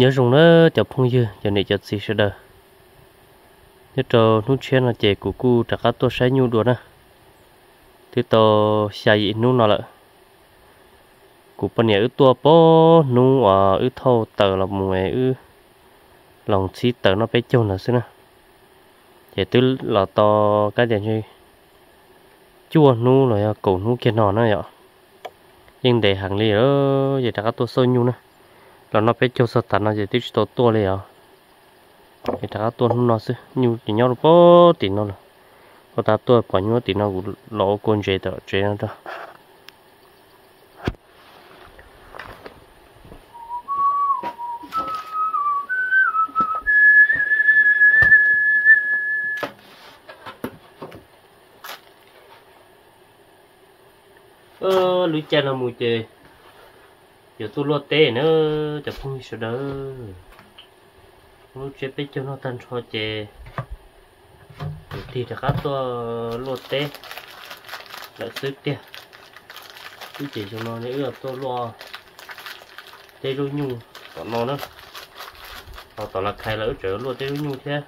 Nyob zoo na cov phooj ywg, cov niam cov txiv sawv daws. Nyob rau hnub tshiab no ces kuv kuj rov qab tuaj saib nyuj dua na. Twb tau xya yim hnub no lawm. Kuv poj niam wb tuaj pab hnub uas wb thauj taws los mus es wb los txhib taws noj peb caug ntawd xwb na. Ces twb los tau kab tias ntshe cuaj hnub los yog kaum hnub kiag no na yom. Yeej ntev heev li, ces rov qab tuaj xauj nyuj na. Los noj peb caug txog tav no ces twb tsis tau tuaj li os. Ces rov qab tuaj hnub no xwb, nyuj ces nyob rau pem tim no lawm. Ua tas tuaj pom nyuj tim no kuv los ua kua ntsev tom tsev no rau. Lub caij no mus ces yuav tuaj luaj teb na cov phooj ywg sawv daws. Lub tsiab peb caug noj tag nrho ces kuv tig rov qab tuaj luaj teb lawm xwb tiag. Wb ces xyoo no wb tuaj luaj teb zaub nyuj tom no na. Ho tom Las Khais los wb tseem luaj teb zaub nyuj thiab.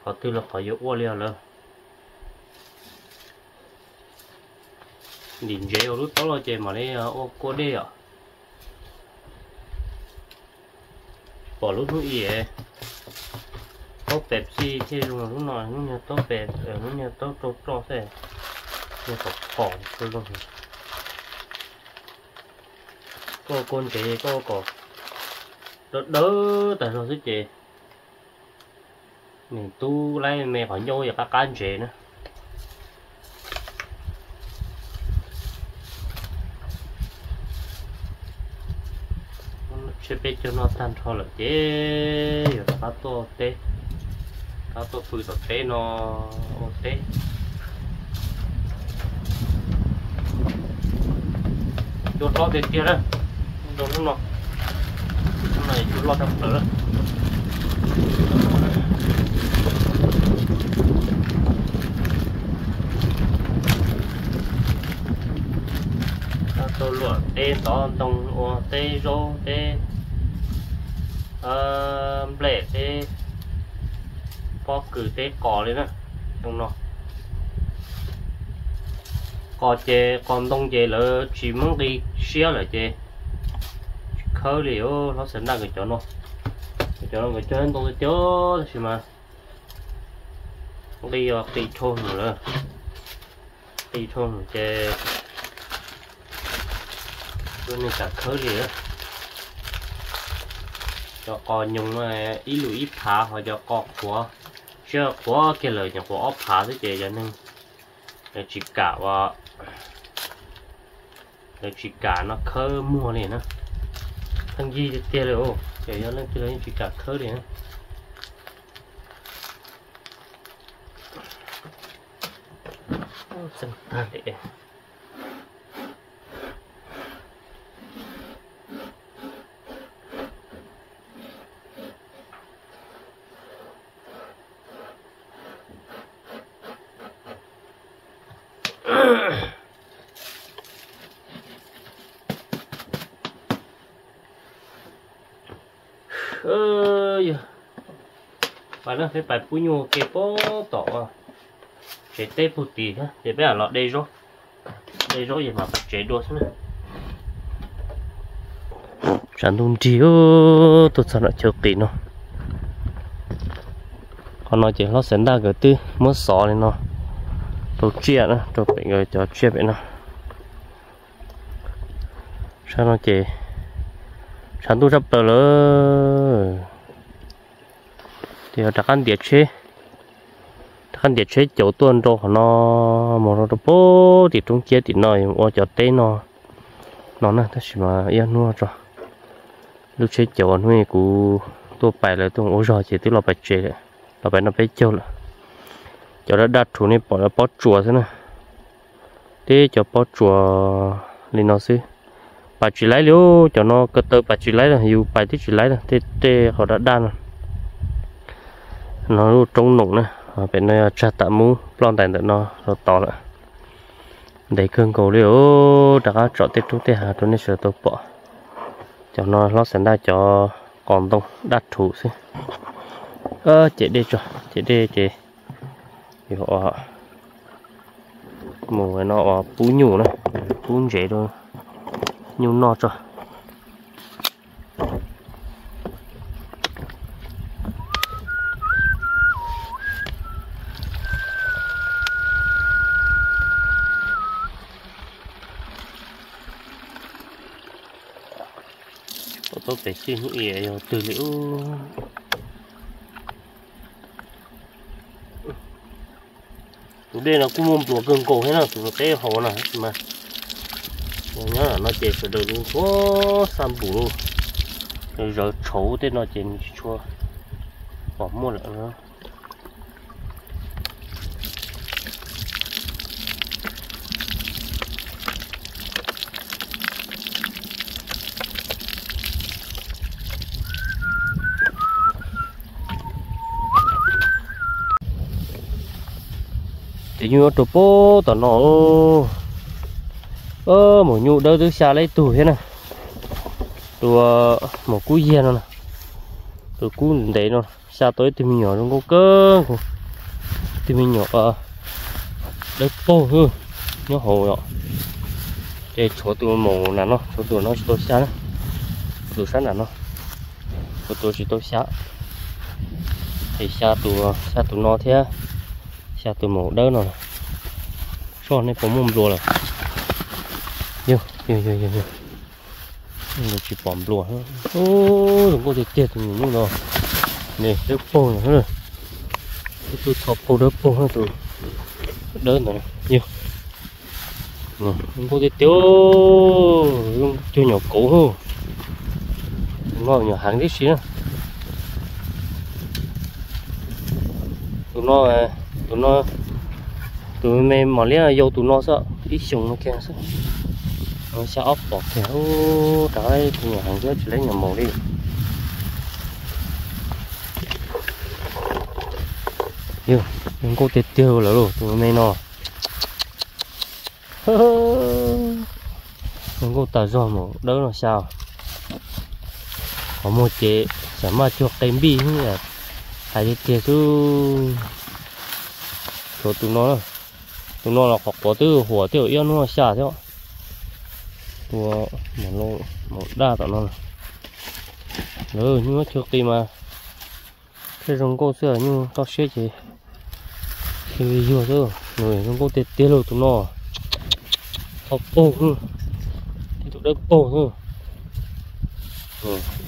Qhov twg los qhov yuav ua li os lawm. Ntim ntsev ua lub taub los ces mam li ua kua dej os. Pom lub hnub i, taub Pepsi thiaj zoo, lub no lub niag taub Pepsi, lub niag taub rau roj xwb, niag tom phom zoo. Koj ua kua ntsev koj ua kom dawb dawb tas zog xwb ces nws tub laib me qhov ncauj yuav qab qab ntsev na. Tshiab peb caug noj tag nrho lawm ces yuav rov qab tuaj teb, rov qab tuaj pw tom teb no ua teb. Cua loj tiag tiag na, rau hnub no, hnub no cua loj tshaj plaws lawm. Tuaj luaj teb ntov ntoo ua teb zaub teb nplej teb pob kws teb qos li na. Zoo no, qos ces qos ntoo ces lawv tsis muab nqi siab lawm ces tsis khawb li. Hlob Xav Ntaj nkawd cov no, cov no nkawd cog ntoo tiag tiag tab sis mas nqi qis dhau lawm, qis dhau ces tsis muaj neeg kam khawb li. Cov qos nyoos ib lus ib phav, ho cov qos qhuav, tsiab qhuav kiag lawm nyuam qhuav ob phav xwb ces yog neeg lawv tsis kam ua, lawv tsis kam no khawb muag li na. Pheej yig tiag tiag li, ces yog leej twg los yeej tsis kam khawb li na. Txeeg tag li. Yog pais na, peb pais pub nyuj ua ke puag tom tsev teb puag tim thiab ces peb los de zaub, de zaub es mam pais tsev dua xwb na. Tshav ntuj nrig tuaj txog nram chaw qis no. Qhov no ces Hlob Xav Ntaj nkawd twb muab xov li no rau tsiaj na, rau pem nkawd cov tsiaj pem no. Sab no ces tshav ntuj tshaj plaws lawm. Ces rov qab ntiav tsheb, rov qab ntiav tsheb caum tuaj nrau qhov no, mus rau rau puag tim roob ciab tim no ua cov teb no, no na. Tab sis mas ib hnub tso, lub tsheb caum hnub kuv tuaj pais lawv tuaj ua zog ces twb los pais tsev, los pais noj peb caug lawm. Cov daj daj rhuv nej pom lawv pob tsuas xwb na, tib cov pob tsuas li no xwb. Pais tsis laib li, cov no ko taw pais tsis laib, yus pais twb tsis laib, tej tej qhov daj daj no. No lub roob noom na, pem no yog tsag tam mub ploj ntais ntawm no rau tod lawm. Ntev kawg nkaus li os, rov qab tsom tej roob tej hav rau nej sawv daws tau pom. Cov no Hlob Xav Ntaj cov Qos ntoo dab rhuv xwb. Ces dej tso, ces dej ces yuav mus no ua pub nyuj na, pub ntsev rau nyuj noj tso. Tau pem xwb hnub i yog twg li ub. Tus dej no kuj muaj nplua kawg nkaus thiab no, tus no teb hauv no mas. Nyob no ces sawv daws ntxhua xa npum, zawv tshauv tej no ces nws tsis tshua pom muaj lawm no. Ces nyuj rau pem tom no. Maum nyuj dawb twb xya lawm ib tug thiab na. Tus maum kub yag no, tus kub ntev no xya tau ib tug me nyuam zoo nkauj kawg nkaus. Ib tug me nyuam dawb paug xwb nyob hauv os. Ces tshuav tus maum nram no, tshuav tus no tsis tau xya na. Tus sab nram no, tshuav tus tsis tau xya. Ces xya tus, xya tus no thiab xya tus maum dawb no. Soj nej puas muaj nplua lawm? Yog, yog, yog, yog, yog. Tsis pom nplua. Zoo nkauj tiag tiag tus maum nyuj no. Nws dawb paug no. Ib tug txho paug dawb paug tus dawb ntawd. Yog, zoo nkauj tiag tiag. Zoo cuag nyuam kauv. Tus no nyuam heev tib si na. Tus no, tus no, tus me mam li yau tus no xwb, ib xyoos no kiag xwb. Xya ob pom kiag, rov tus nyuam heev thiab tsis leb nyuam maum li. Yog, zoo nkauj tiag tiag lawm lauj tus me no. Zoo nkauj tas zog maum dawb no xya. Qhov muag ces xam maj cuag qe npij, hais tiag tiag xwb. Tshuav tus no, tus no los qhov quav twb huam twb yog ib ob hnub xya thiab. Tus maum daj tom no, lawv nyuj cuag qe mas thiaj zoo nkauj xwb, nyuj toj siab ces cia li yuag xwb. Nws zoo nkauj tiag tiag lauj tus no. Txho paug xwb, ib tug dawb paug xwb.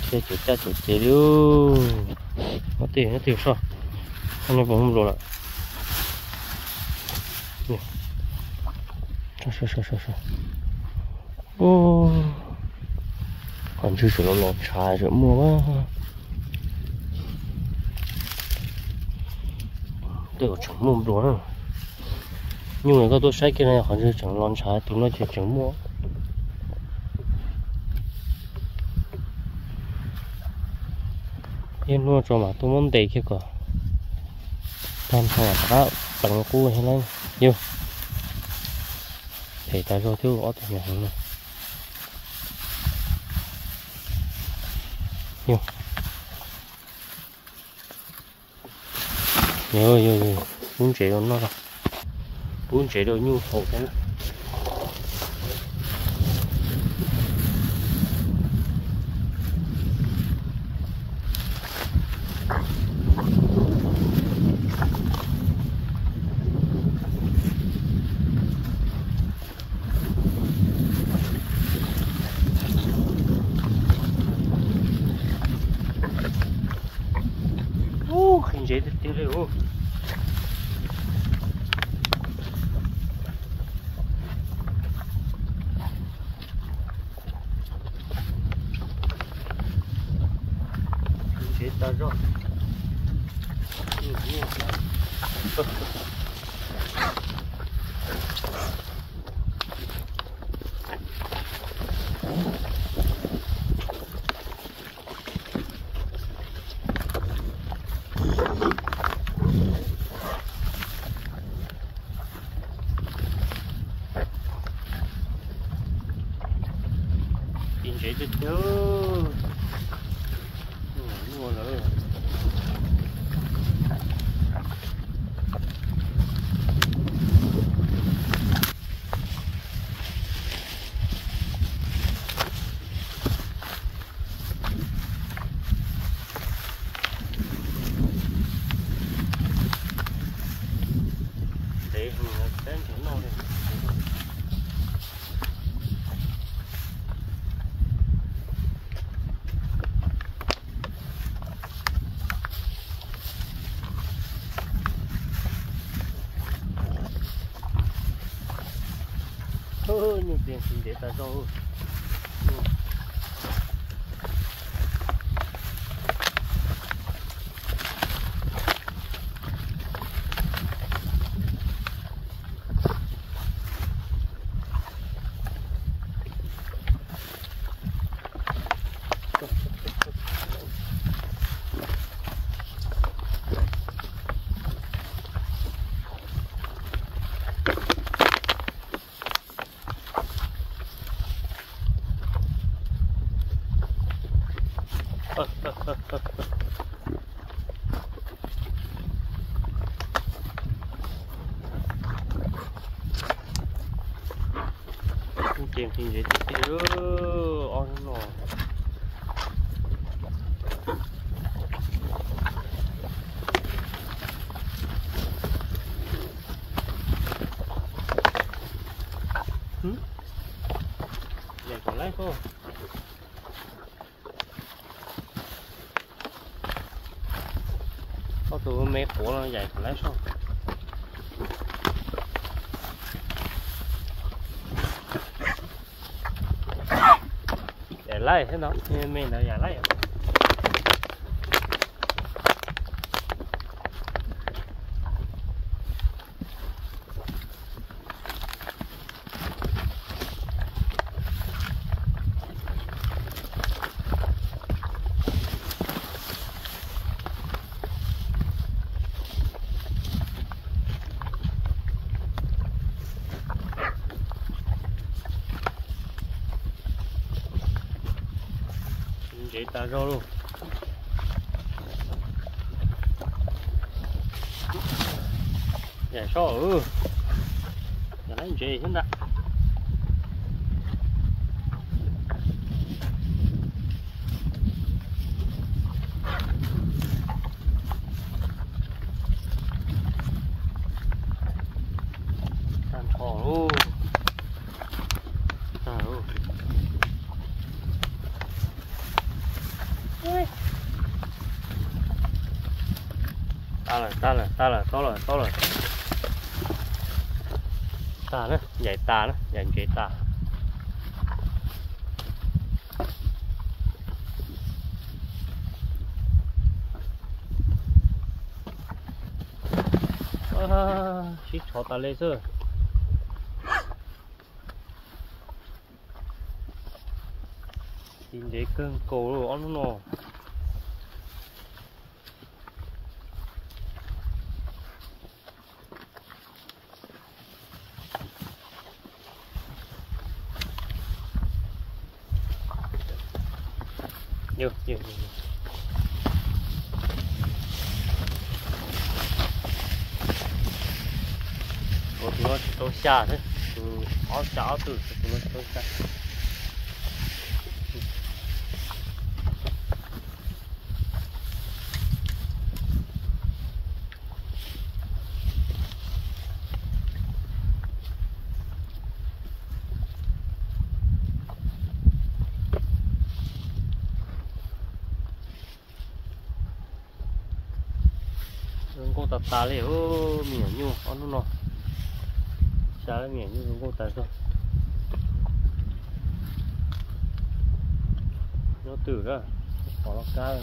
Thiab caum caj caum ces li. Nyob twg nyob twg soj, nyob puas muaj nplua lawm. Qhov ntswg tseem los los ntshav tseem muaj. Tej zaum tseem muaj nplua na. Nyuj koj tuaj saib kiag no qhov ntswg tseem los ntshav, tus no ces tseem muaj. Ib hnub tso mam tuaj muab ntes kiag kom tag nrho rov qab pleev qub thiab lauj. Yog, phem tas zog thiab ob tug nyuam heev no. Yog, yog, yog, pub ntsev rau noj, pub ntsev rau nyuj haus thiab. Ub, qhia ntsev tiag tiag li ub. Ntsev tas zog. Qhia ntsev tiag tiag. Nyuaj lawm. Ntev heev, peb nrhiav noj li. Nyuj txiag tsis ntev tas zog. Ces nqhis ntsev tiag tiag, ob hnub no. Yaim kom laib koj. Koj tus me quav no yaim kom laib soj. Yaim laib thiab no, me ntawd yaim laib. Ntsev tas zog lauj. Yaim soj, yaim laib ntsev thiab ntag. Tag nrho lauj. Tag lauj. Tag lawm, tag lawm, tag lawm, tau lawm, tau lawm. Tag na, yaim tas na, yaim ntsev tas. Sib tshov tas li xwb. Tiv ntev kawg nkaus li ob hnub no. Tus no tsis tau xya thiab, tus ob xya ob tug, tus no tsis tau xya. Zoo nkauj tas tas li, me nyuam nyuj ob hnub no. Xya me nyuam nyuj zoo nkauj tas zog. Nyob twm na, qhov loj kab li.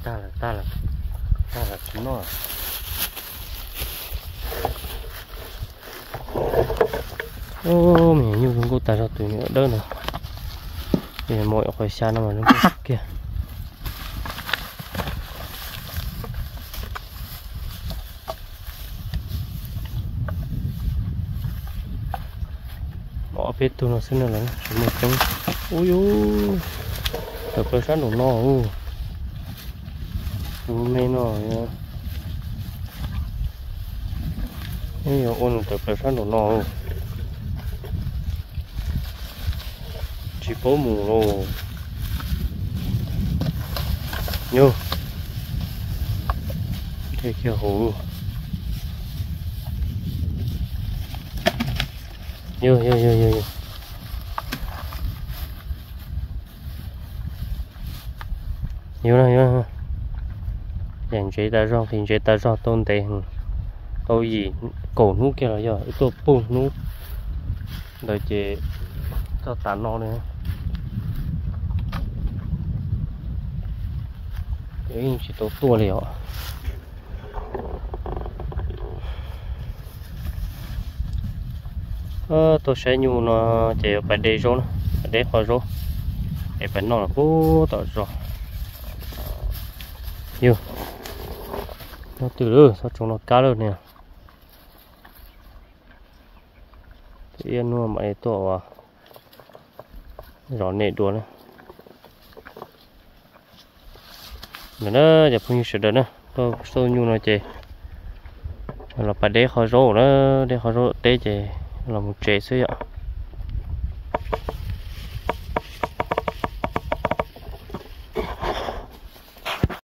Tag lawm, tag lawm, tag lawm tsis noj. Me nyuam nyuj zoo nkauj tas zog, tus nyuam dawb no. Mus ib qho xya no mas zoo nkauj kiag. Ob peb tug no xwb no los tsis muaj coob. Ub yus, tawm plaws sab nraum no. Tus me no, yuav ua nws tawm plaws sab nraum no. Tsis paub mus lauj. Yog, kiag hauv. Yog yog yog yog yog. Yog na, yog na. Yam ntsev tas zog, nqhis ntsev tas zog, tau ntev, tau yim kaum hnub kiag los yog ib tuaj pug hnub ntawd ces txog tas no li. Yeej tsis tau tuaj li os. Tuaj saib nyuj no ces yuav pais de zaub na, pais de qhov zaub es pais noj los pub tom zos. Yog, nyob twg lawm, txhob tsoov no kab lawm niag. Ib hnub mam li tuaj ua zov nej dua na. Ntawd na, cov phooj ywg sawv daws na, tuaj xauj nyuj no ces los pais de qhov zaub na, de qhov zaub teb ces los mus tsev xwb yom.